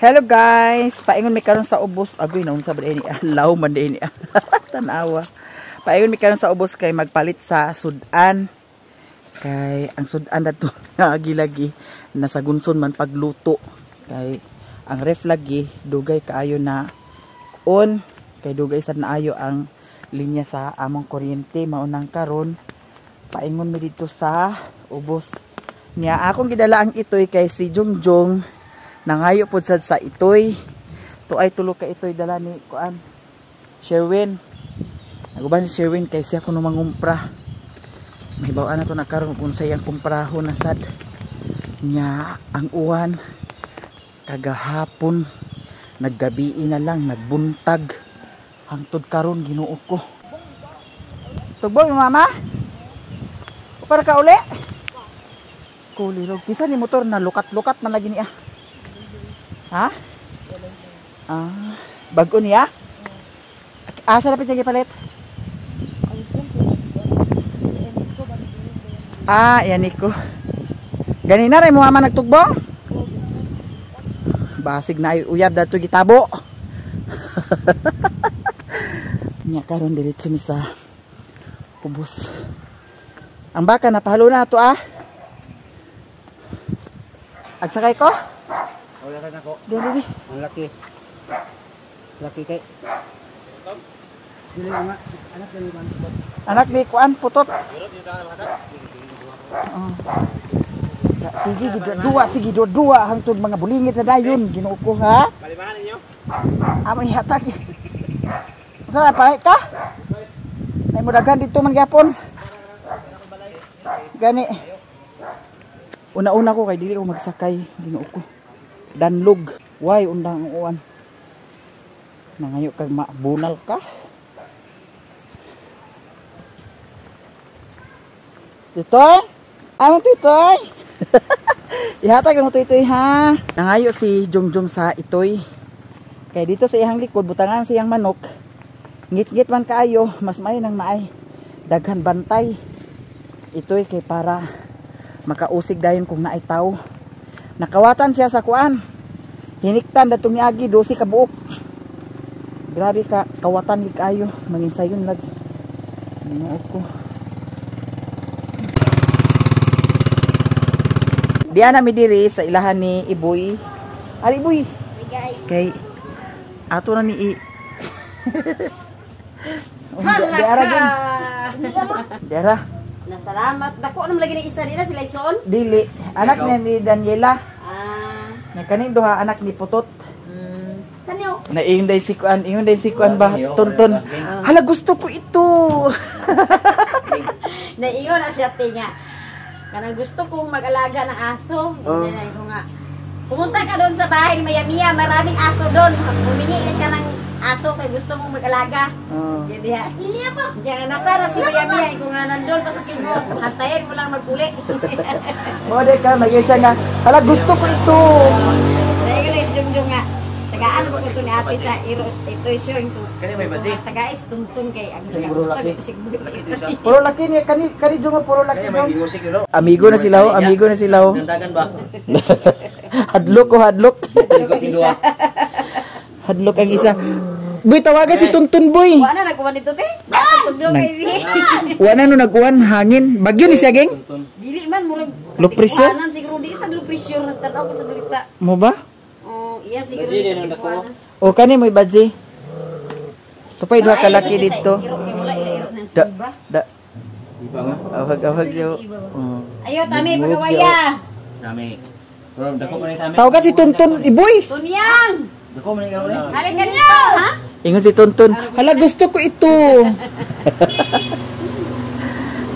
Hello guys, paingon mi karon sa ubos. Agoy, naunsa ba ni? Law man ni. Tanawa. Paingon mi karon sa ubos kay magpalit sa sudan. Kay ang sudan dato lagi nasa gunson man pagluto. Kay ang ref lagi dugay kaayo na on, kay dugay sad naayo ang linya sa among kuryente. Maunang karon paingon mi dito sa ubos. Niya akong gidala ang itoy kay si Jungjung nangayo pud sad sa itoy. To ay tulo ka itoy dala ni kuan Sherwin. Naguban si Sherwin kay siya kuno mangumpra. Mahibaw-an na to na karon kung sa iyang kumprahon na sad. Nya ang uwan kagahapon naggabii na lang, nagbuntag hangtod karon, Ginoo ko. Tugbong mama. Para ka uli. Kulirog kisa ni motor na lukat-lukat man lagi niya. Ha? Ah, bago niya? Asa dapat niya gipalit? Ah, yan ko. Ganina rin mo mama nagtugbong? Basig na uyab dato gitabo. Nya karon diretso mi sa ubos. Ang baka napahalo na to ah. Agsakay ko? Wala ka nako. Dili. Ang laki. Laki kay. Dili nga anak ni man. Anak ni kuan putot. Oh. Sige dua, sige dua hangtod mga bulingit na dayon Ginoo ko ha. Palimahan ninyo. Amo ihatag. Unsa pa ka? Ay mo daghan dito man gyapon. Gani. Una-una ko kay dili ko magsakay, Ginoo ko. Danlog. Why undang ang uwan. Nangayo kag mabunal ka. Titoy? Ano titoy? Ihatag mo titoy ha. Nangayo si Jungjung sa itoy. Kay dito sa iyang likod butangan siyang manok. Ngit-ngit man kaayo, mas may nang naay daghan bantay. Itoy kay para makausig dayon kung naay tawo. Nakawatan siya sa kuan. Hiniktan datong niagi 12 ka buok. Grabe ka kawatan gid kaayo, manginsayon lag. Ginoo ko. Diyan na mi diri sa ilahan ni Iboy. Ali Iboy. Kay ato na ni i. Diara gin. Diara. Nasalamat. Dako naman lagi na isa nila sila Ison. Dili. Anak niya ni Daniela. Ah. Na kaning duha anak ni Putot. Naingon day si kuan, ingon day si kuan ba Tonton. Hala gusto ko ito. Naingon na siya tinga. Kanang gusto kong mag-alaga ng aso. Oh. Hindi ko nga. Pumunta ka doon sa bahay ni Mayamiya, maraming aso doon. Humingi ka ng aso kay gusto mong mag-alaga. Oh. Hindi ha. Diyan nga nasa na si Mayamiya, ikaw nga nandun pa sa Cebu. Hantayin mo lang magpuli. Mo de ka magay siya nga. Hala gusto ko ito. Dahil nga jungjung nga. Tagaan mo ko ni ate sa iro ito siya yung Kani may baji. Tagais tuntun kay ang Puro gusto laki. dito sig. Puro laki niya kani kani jungo puro laki Kani may jong. gingusig yun. Amigo na sila, oh. Amigo na sila. Oh. Dandagan ba? Hadlok ko hadlok. Dito ko. Hadlok ang isa. Boy, tawagan si Tuntun boy. Wa na nagkuha nito te. Tugdog kay bi. Wa na no nagkuan hangin. Bagyo ni siya geng. Dili man murag Low pressure? Kuhanan siguro di sa low pressure tan-aw ko sa balita. Mo ba? Oh, iya siguro Baji, dito nang dako. kuhanan. O kani mo'y badji. Tupay duha ka laki Ay, ito siya sa dito. Iro kay wala ila iro ng Da iba. da. Iba nga. Awag awag yo. Oh. Ayo tami Move pagawaya. Dami. Pero dako man ni tami. Tawagan si Tuntun Iboy. Tunyang. Dako man ni karon. Halika dito, ha? Ingon si Tuntun. Hala gusto ko ito.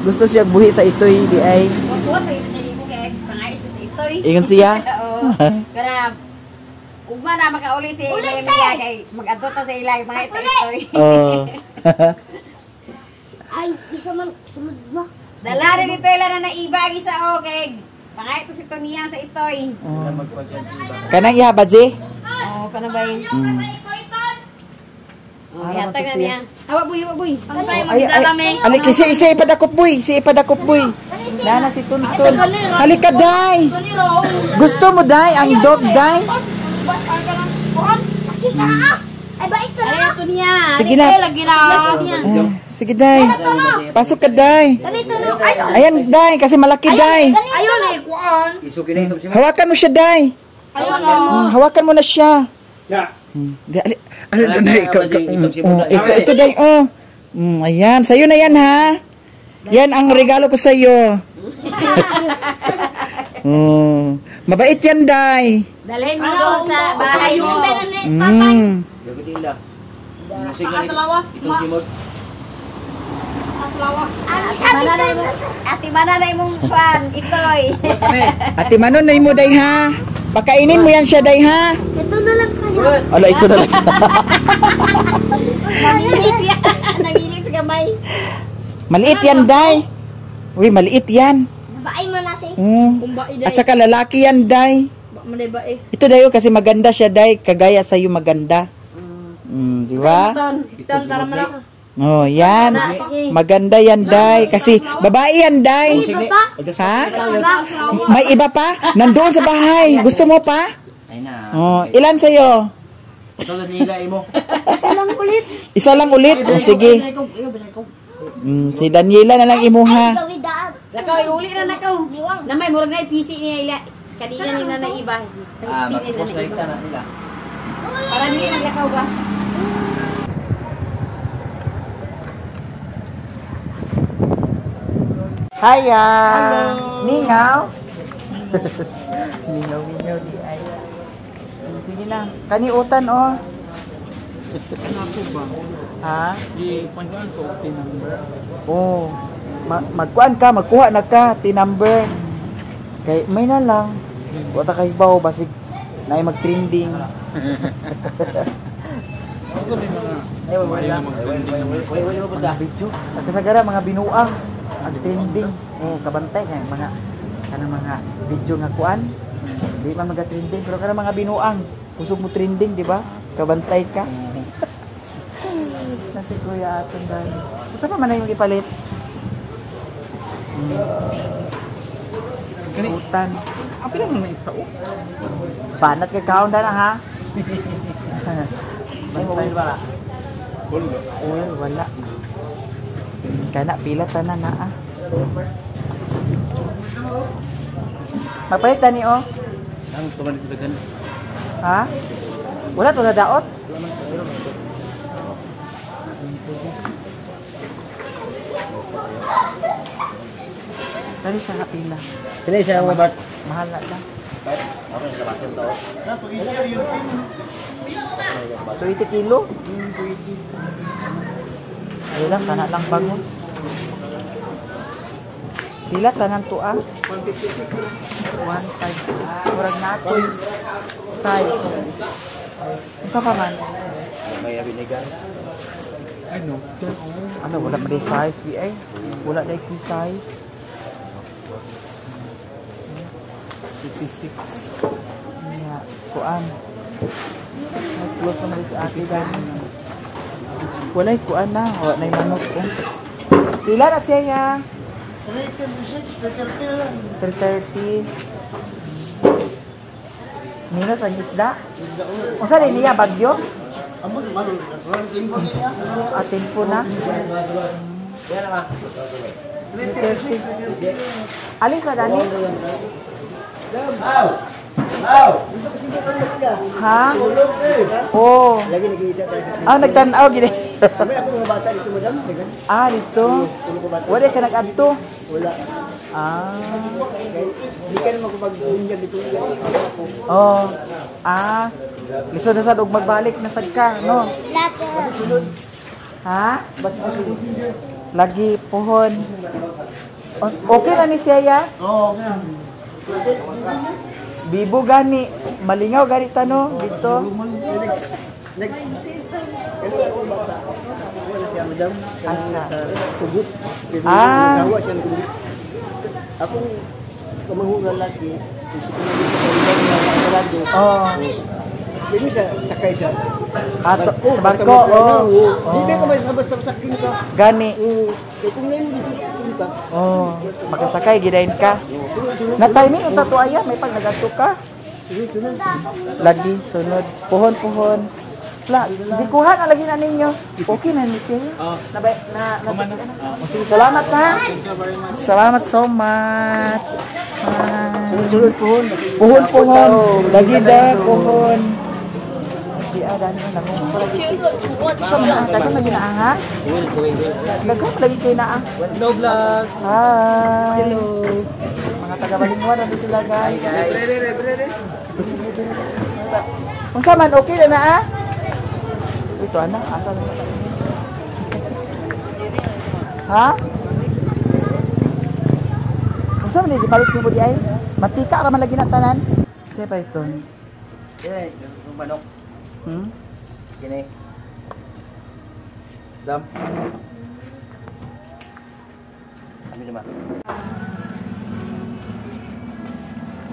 Gusto siya buhi sa itoy di ay. Wag ko ito sa nimo kay pangais sa itoy. Ingon siya. Oo. Kana ugma na makauli si Mayamiya kay mag-adto ta sa ila mga itoy. Oh. Ay, isa man, sunod ba? Dala rin ito ila na naiba ang isa o kay pangay to si Tunyang sa itoy. Kanang iha badji? Oo, kana ba yun? Oh, Ara, ihatag na matusiya. niya. Hawa boy, hawa boy. Ay, ay, aliki siya isa ipadakop boy, siya ipadakop boy. Nana si Tuntun. Halika day. Gusto mo day ang dog day? Kuan, laki ka na ah. Ay bait ka na. Ay, ito niya. Sige na. Lagi na. Ah, sige, Day. Pasok ka, Day. Ganito no. Ay, Ayan, Day. Kasi malaki, Day. ayun eh, kuan. Isuki na itong simot. Hawakan mo siya, Day. Ayun oh. Hawakan mo na siya. Siya. Di, ali, ano ito, Day? Ikaw, ikaw, Itong simot, oh, ito, ito, Day. Oh. Ayan. Sa'yo na yan, ha? Yan ang regalo ko sa'yo. Mabait yan, Day. Dalhin mo doon sa bahay mo. Gago nila. Musig na itong simot. Mananay mo, ate mananay mong fan, itoy. Basta me. Ate Manon, na mo, Day, ha? Pakainin mo yan siya, Day, ha? Ito na lang kaya. Ala, ito na lang. Namilis yan. Namilis gamay. Maliit yan, Day. Uy, maliit yan. Baay mo na si. At saka lalaki yan, Day. Ito, Day, oh, kasi maganda siya, Day. Kagaya sa'yo maganda. Di ba? Oh, yan. Maganda yan, Day. Kasi babae yan, Day. Ha? May iba pa? Nandoon sa bahay. Gusto mo pa? Ay na. Oh, ilan sa'yo? Ito na nila imo. Isa lang ulit. Isa lang ulit. Oh, sige. Si Daniela na lang imuha. Gawidaan. Lakaw, iuli na nakaw. Namay, murag na PC niya ila. Kanina ni na iba. Ah, magpupos na ita na nila. Para niya naglakaw ba? Hiya! Mingaw! Mingaw, mingaw di ay. Sige na. Kaniutan, oh. Ano ba? Ha? Di kwan ko number. Oh. Magkuan ka, magkuha na ka, T-number. Kay may na lang. Wata kay baw basig naay mag-trending. Mga video. Kasagara mga binuang ang trending. Oh, kabantay nga mga kanang mga video nga kuan. Di man mga trending pero kanang mga binuang kusog mo trending, di ba? Kabantay ka. Nasi Kuya aton dahil. Unsa pa man na yung ipalit? Utan. Apa lang na isa oh. Banat kay kaon na ha. May mobile ba? Oil wala. Kana pila tanan na ah. Magpalit tani oh. Ang tumalit sa dagan. Ha? Wala to na daot. Dali sa pila. Pila isa ang bat. Mahal na lang. Okay, sa basin to. 20 kilo? Ayun lang, kana lang bangus. Pila tanan to ah? 156. 156. Murag na ako'y size. Unsa pa man? May abinigan. Ano? Ano, wala man size di ay. Wala day ki size. 56. Nya, kuan. Nag-close naman si ate dahil. Walay kuan na, wala na'y manok ko. Pila na siya ya? 336, 330. Minus ang isda. Unsa din niya bagyo? Ah, tempo na. 330. Alin sa dani? Ha? Oh. Ah, nagtan-aw gini. May ako mga bata dito, madam. Ah, dito. Wala ka nag-adto? Wala. Ah. Hindi ka naman makapag-bunyag dito. Oh. Ah. Lisod na sad og magbalik na sad ka, no? Ha? Lagi pohon. Okay na ni siya ya? Oo, okay na. Bibo gani, malingaw gani tano dito. Nag... Ano ako bata? Wala siya, madam. Asa? Sa tugot. Ah. Nagawa siya ng tugot. Akong kamanghugang laki, gusto ko na dito sa Colorado. Oh. Dili siya, sakay siya. Ah, sa barko, oh. Di ba ka may basta sakay ka? Gani. Oo. Kaya kung ngayon dito ka, Oh, makasakay gidayon ka. Na timing unta to aya, may pag nagadto ka. Lagi sunod. Puhon puhon. La, gikuha na lagi na ninyo. Okay na ni siya. Na na, na, sige, salamat ha. Salamat so much. Sunod puhon. Puhon puhon. Lagi da puhon. Di ada ni na mo lagi. Daghang lagi na ha. Daghang lagi kay naa. Hello vlog. Hi. Hello. Mga taga Balingwan na sila guys. Hi guys. Unsa man okay na naa? Ito anak, asa na siya? Ha? Unsa man gipalit nimo di ay? Mantika ra man lagi na tanan. Kaya pa ito. Kini, yung manok. Kini. Dam. Kami naman.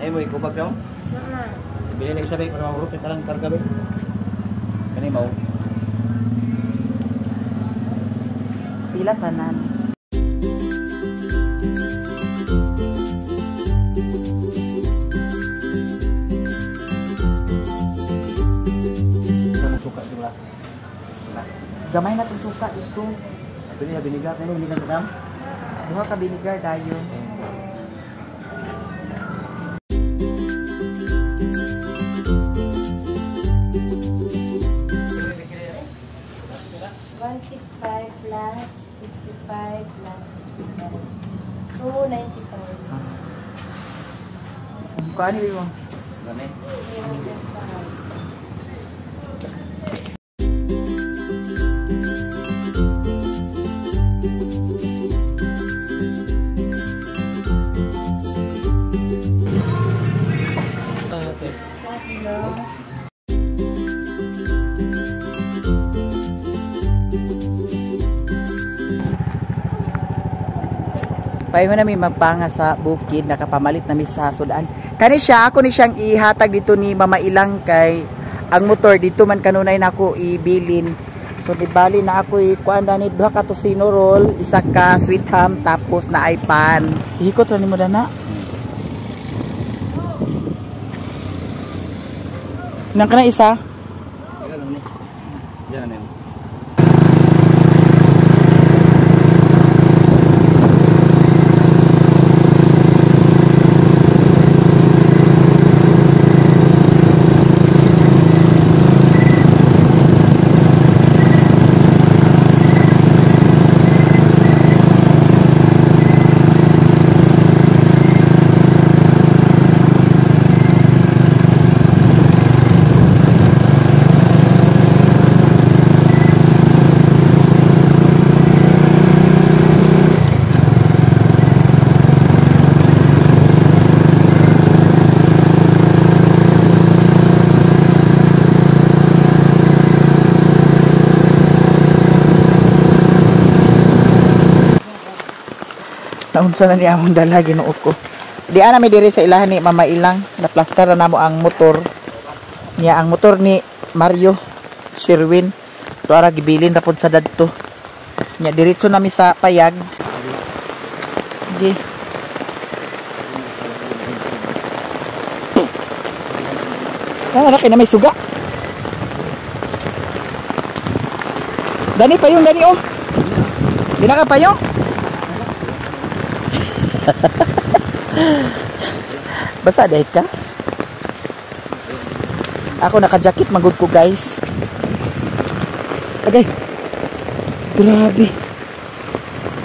Ay mo ikubag daw? Bili na isa ba para mahurot ka lang karga ba? Kani mao. Pila tanan. Suka jumlah. Gamay na itong suka ito. Bili na binigar, kani binigar ka dam? Duha ka binigar dayon. $165 plus 65 plus 65. 295. Kuha ni mo. Gani. Paingon nami magpanga sa bukid, nakapamalit nami sa sudan. Kani siya, ako ni siyang ihatag dito ni Mama Ilang kay ang motor dito man kanunay nako ibilin. So di bali na ako ikuan dani duha ka tocino roll, isa ka sweet ham tapos na ay pan. Ihikot ra nimo dana. Nang kana isa? Yan ano. Naunsa na ni among dala Ginoo ko. Di ana mi diri sa ilahan ni Mama Ilang, na-plaster na namo ang motor. Niya ang motor ni Mario Sherwin. Tuara gibilin ra pod sa dadto. Nya diretso nami sa payag. Di. Ah, kay na may suga. Dani payong dani oh. Di na ka payong. Basta dahit ka. Ako naka-jacket magud ko guys. Agay. Grabe.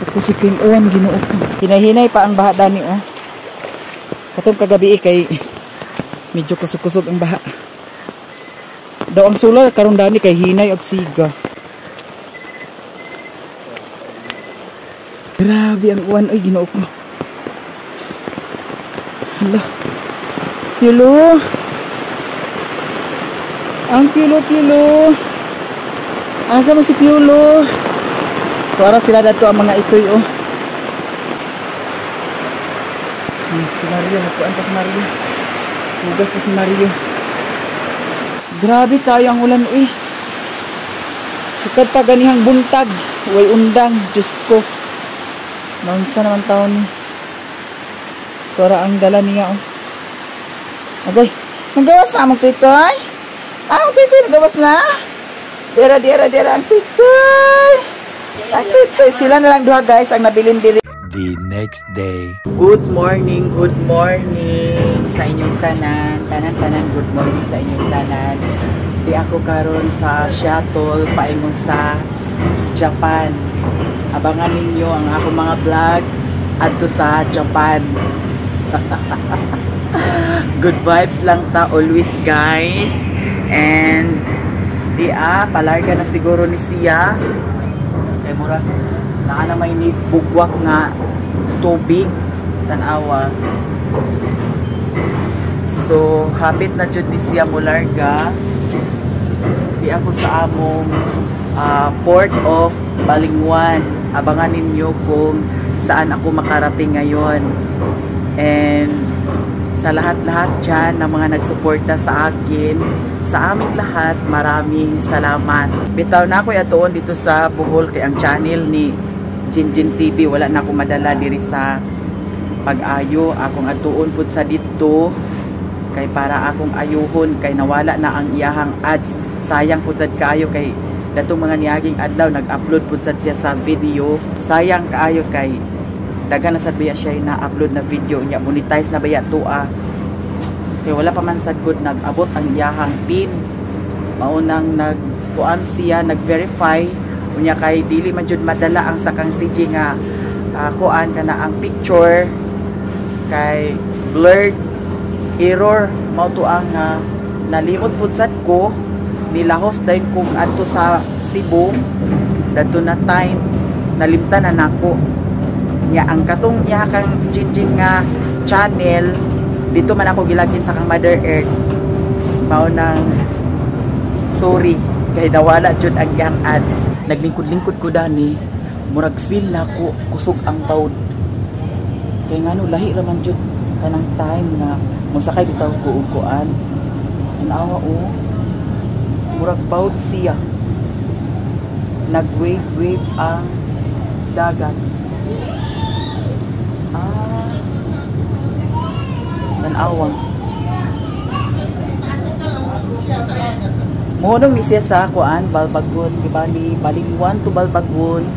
Ako si King Owen Ginoo ko. Hinahinay pa ang baha dani oh. Katong kagabi kay medyo kusog-kusog ang baha. Daw ang sula karon dani kay hinay og siga. Grabe ang uwan oy Ginoo ko. Hala. Pilo. Ang pilo-pilo. Asa mo si Piolo? Tuara sila dato ang mga itoy oh. Si Mario, nagkuan pa si Mario. Hugas pa si Mario. Grabe kayo ang ulan uy. Sukad pa ganihang buntag. Way undang, Diyos ko. Naunsa naman taon ni. Tuara ang dala niya oh. Agay. Nagawas na among titoy? Among titoy, nagawas na? Dira, dira, dira ang titoy. Ang titoy. Sila na lang duha guys ang nabilin diri. The next day. Good morning sa inyong tanan. Tanan, tanan, good morning sa inyong tanan. Di ako karon sa shuttle paingon sa Japan. Abangan ninyo ang akong mga vlog adto sa Japan. Good vibes lang ta always guys. And di palarga na siguro ni siya. Kay mura naa na may need bugwak nga tubig tan-awa. So hapit na jud ni siya molarga. Di ako sa among Port of Balingoan. Abangan ninyo kung saan ako makarating ngayon. And sa lahat-lahat dyan ng mga nagsuporta sa akin, sa aming lahat, maraming salamat. Bitaw na ako atuon dito sa Bohol kay ang channel ni Jinjin TV. Wala na ako madala diri sa pag-ayo. Akong atuon pud sa dito kay para akong ayuhon kay nawala na ang iyahang ads. Sayang pud sad kaayo kay datong mga niaging adlaw nag-upload pud sad siya sa video. Sayang kaayo kay daghan na sad baya siya na-upload na video niya, monetize na baya tuwa. Kay wala pa man sad gud nag-abot ang iyahang pin. Maunang nagkuan siya, nag-verify unya kay dili man jud madala ang sakang CJ nga kuan kana ang picture kay blurred error mao to ang nalimot pud sad ko nilahos dayon kung adto sa Cebu dadto na time nalimtan na nako. Nya ang katong iya kang Jinjin nga channel dito man ako gilagin sa kang Mother Earth. Mao nang sorry kay nawala jud ang iyang ads. Naglingkod-lingkod ko dani, murag feel na ko kusog ang bawd. Kay ngano lahi ra man jud kanang time nga mosakay bitaw ko og kuan. Tan-awa o, murag bawd siya. Nag-wave-wave ang dagat. Tan-awa. Mohonong ni siya sa kuan Balbagon, gibali Balingoan to Balbagon,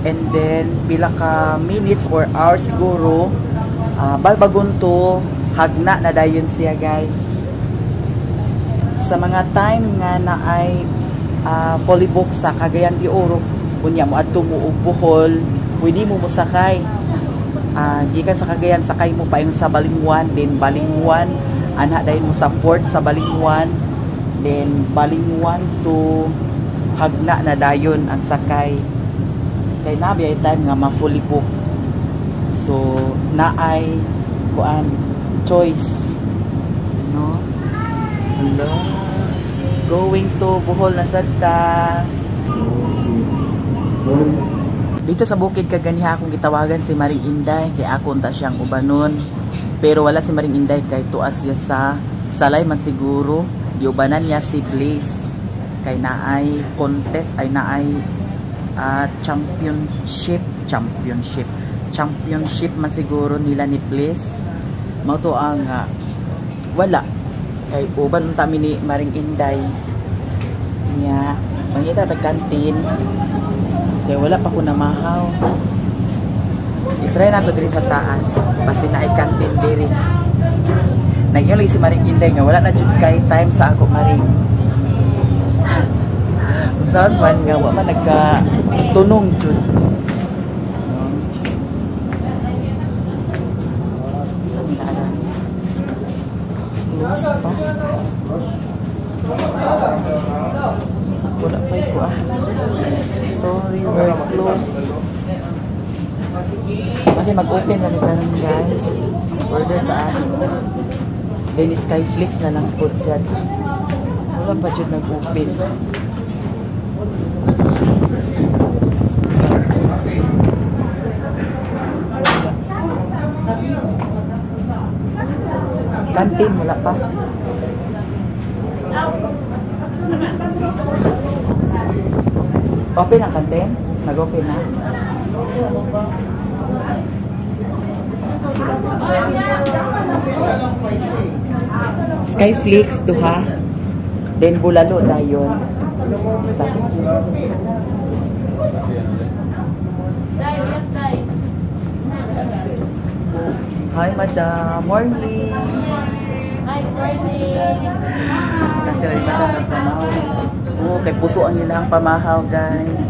and then pila ka minutes or hours siguro Balbagon to Hagna na dayon siya guys. Sa mga time nga na ay fully book sa Cagayan de Oro, unya mo adto mo og Bohol, pwede mo mosakay. Gikan sa Cagayan sakay mo pa yung sa Balingoan, then Balingoan anha dayon mo sa port sa Balingoan, then Balingoan to Hagna na dayon ang sakay. Kay nabi ay time nga ma-fully book. So naay kuan choice, no? Hello. Going to Bohol na sad ta. Dito sa bukid kaganiha akong gitawagan si Maring Inday kay ako unta siyang ubanon. Pero wala si Maring Inday kay tuas siya sa salay man siguro. Giubanan niya si Bliss kay naay contest ay naay championship man siguro nila ni Bliss. Mao to ang wala kay uban unta mi ni Maring Inday niya mangita tag kantin. Kaya wala pa ko namahaw. I-try na to diri sa taas. Basi na ay kantin diri. Nagyan si Maring Inday nga wala na jud kay time sa ako Maring. Saan man nga wa man nagka tunong jud. Close pa. Wala pa ko ah. Sorry, we're close. Kasi mag-open na nito guys. Order ta. Then Skyflix na lang po siya. Wala pa dyan nag-open. Kantin, wala pa. Open ang kantin? Nag-open na? sila. Skyflakes duha. Then bulalo dayon. Isa. Hi, madam. Morning. Hi, morning. Kasi rin madam nagpamahaw. Oh, kay puso ang ilang pamahaw, guys.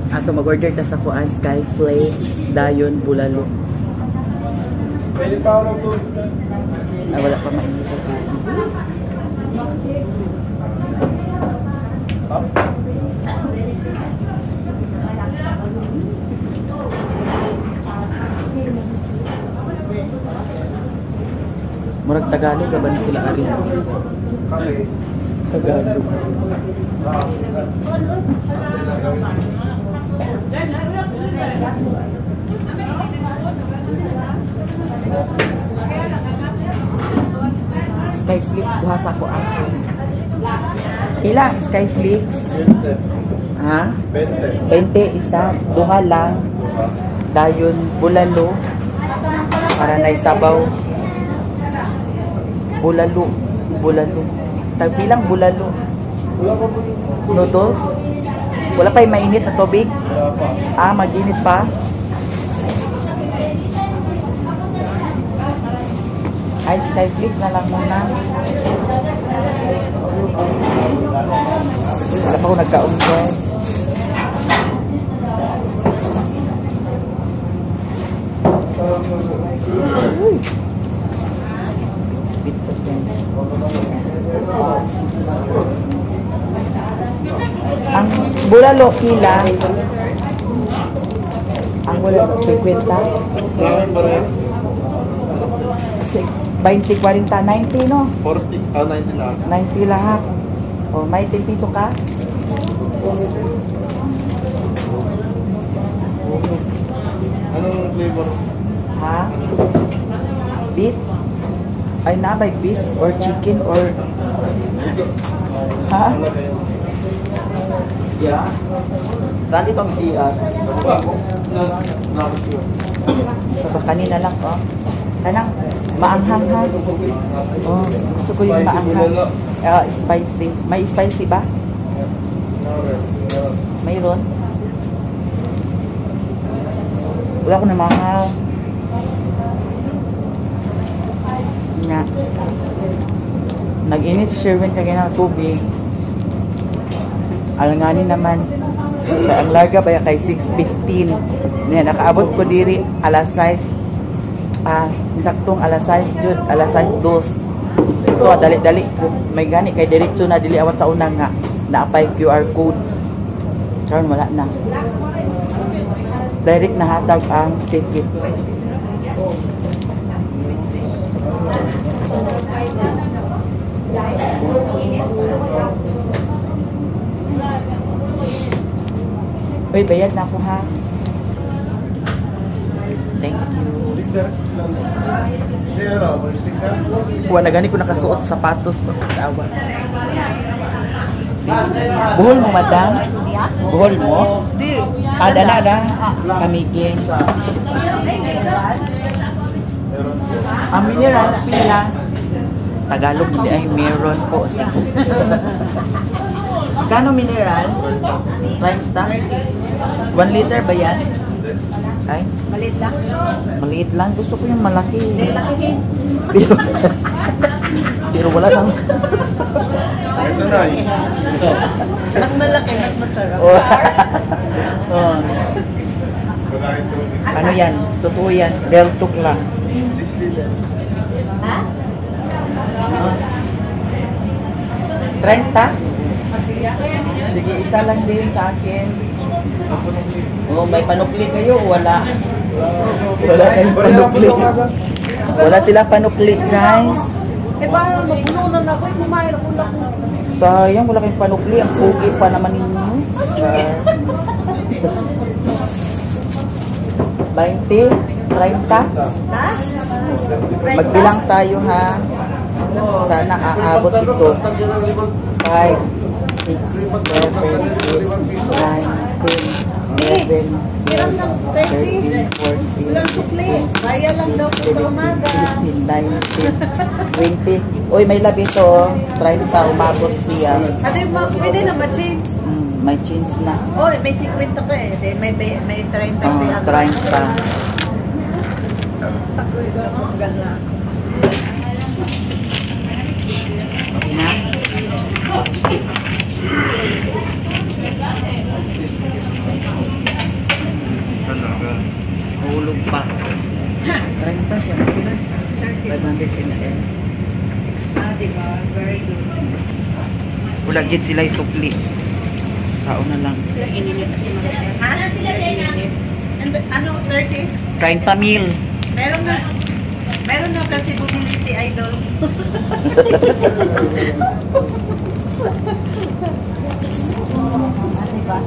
Ato mag-order ta sa kuan Skyflakes dayon bulalo. Pwede pa ako mag Ay, wala pa mainit sa tubig. Murag Tagalog ba ni sila ari? Tagalog. Skyflix duha sa ako ah. Pila ang Skyflix? Ha? 20 isa, duha lang. Dayon bulalo para naisabaw. Bulalo, bulalo. Tagpilang bulalo. Noodles? Wala pa yung mainit na tubig? Ah, mag-init pa? Ay, Skyflix na lang muna. Wala pa ako nagkaon, guys. Uy. Ang bulalo, pila. Ang bulalo, 50. 20, 40, 90, no? 40, 90 lang. 90 lahat. O, may 10 piso ka? Anong flavor? Ha? Beef? Ay, na may beef or chicken or... Ha? Yeah. Saan dito ang CR? So, kanina lang, oh. Kanang maanghang, ha? Oh, gusto ko yung maanghang. Spicy. May spicy ba? Mayroon? Wala ko na maanghang. Nga. Nag-init si Sherwin kaya ng tubig. Alanganin naman. Sa ang larga ba kay 6:15. Niya nakaabot ko diri alas 6. Ah, saktong alas 6 jud, alas 6:02. Ito dali-dali ko. May gani kay diretso na dili awat sa una nga naapay QR code. Karon wala na. Direct na hatag ang ticket. Uy, bayad na ako ha. Thank you. Wala na gani ko nakasuot sapatos. Tawa. Buhol mo, madam? Buhol mo? Di. Kada na na. Kamigin. Ang mineral, pila. Tagalog hindi ay meron po. Magkano mineral? 30? 1 liter ba yan? Ay? Maliit lang. Maliit lang. Gusto ko yung malaki. Hindi, lakihin. Pero wala lang. Ito na eh. Mas malaki, mas masarap. Oh. Oh. Ano yan? Totoo yan. Real talk lang. 6 liters. Ha? 30? Sige, isa lang din sa akin. Oh, may panukli kayo? Wala. Wala kayong panukli. Wala sila panukli, guys. Eh, paano mapuno na ako? Kumain ako na ako. Sayang, wala kayong panukli. Ang pugi pa naman ninyo. Char. 20? 30? Ha? Magbilang tayo, ha? Sana aabot ito. 5, 6, 7, 8, 9, 10, 11, Hiram ng 30. 13, 14, Walang sukli. Kaya lang daw po sa umaga. 15, 19, 20. Uy, may labi to. 30, umabot siya. Ano yung mga pwede na ma-change? May change na. Oh, may 50 ka eh. Di, may 30 Oh, siya. 30. Okay na? Talaga. Hulog pa. 30 siya. 500 ml. Ah, di ba? Very good. Wala gid sila isukli. Sao na lang. Ha? Ano, 30? 30 mil. Meron na. Meron na kasi bumili si Idol. Ah, diba?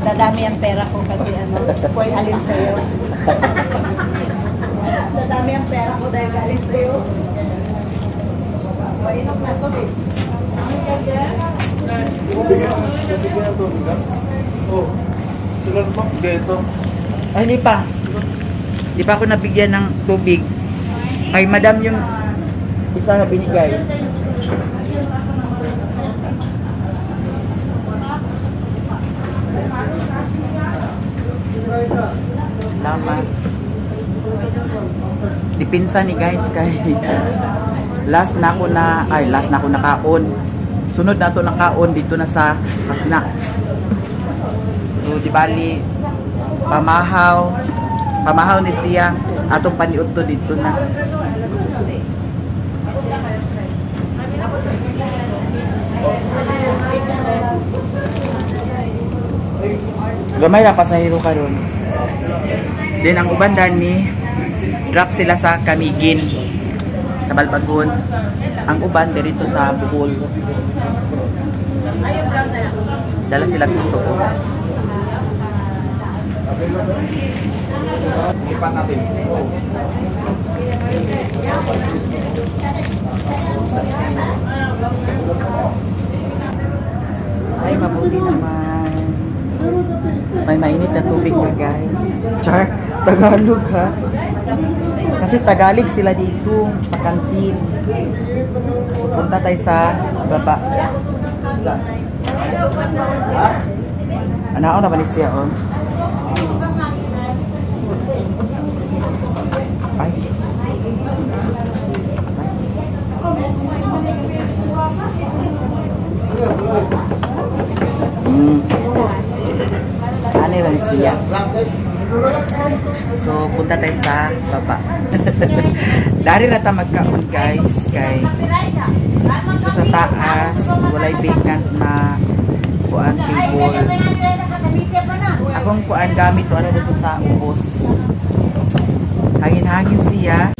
Dadami ang pera ko kasi ano, ko'y alin sa'yo. Dadami ang pera ko dahil alin sa'yo. Mainok na to, eh. Nabigyan ng tubig ka? Oh. Sila naman, geto. Ay, hindi pa. Hindi pa ako nabigyan ng tubig. Ay, madam yung isa na binigay. Salamat. Dipinsa ni guys kay last na ako na ay last na ako nakaon. Sunod na to nakaon dito na sa na. So di bali pamahaw pamahaw ni siya atong paniudto dito na. Gamay ra pasahero karon. Then ang uban ni drop sila sa Camiguin, sa Balbagon. Ang uban diretso sa Bohol. Dala sila piso. Lipat natin. Ay, mabuti naman. May mainit na tubig na guys. Char, Tagalog ha. Kasi Tagalog sila dito sa kantin. So punta tayo sa baba. Ano ako naman siya oh. Ay. Ano lang siya. So, punta tayo sa baba. Dari na ta magkaon guys kay dito sa taas walay vacant na kuan table. Akong kuan gamit to ano dito sa ubos. Hangin-hangin siya.